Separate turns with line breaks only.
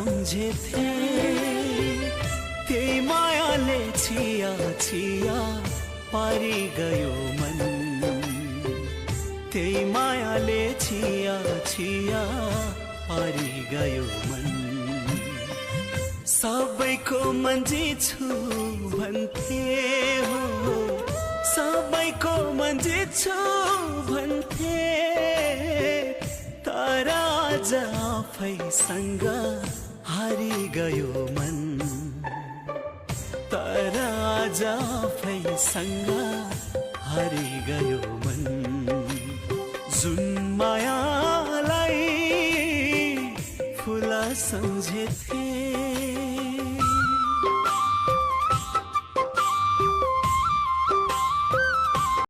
सम्झेथे त्यही मायाले छिया छिया पारी गयो मन त्यही मायाले छिया छिया पारी गयो मन सबैको मन्जी छु भन्थे हो सबैको मन्जी छु भन्थे तर आज आफैसँग हारी गयो मन तर आज आफैसँग हारी गयो मन जुन मायालाई फुला सम्झेथे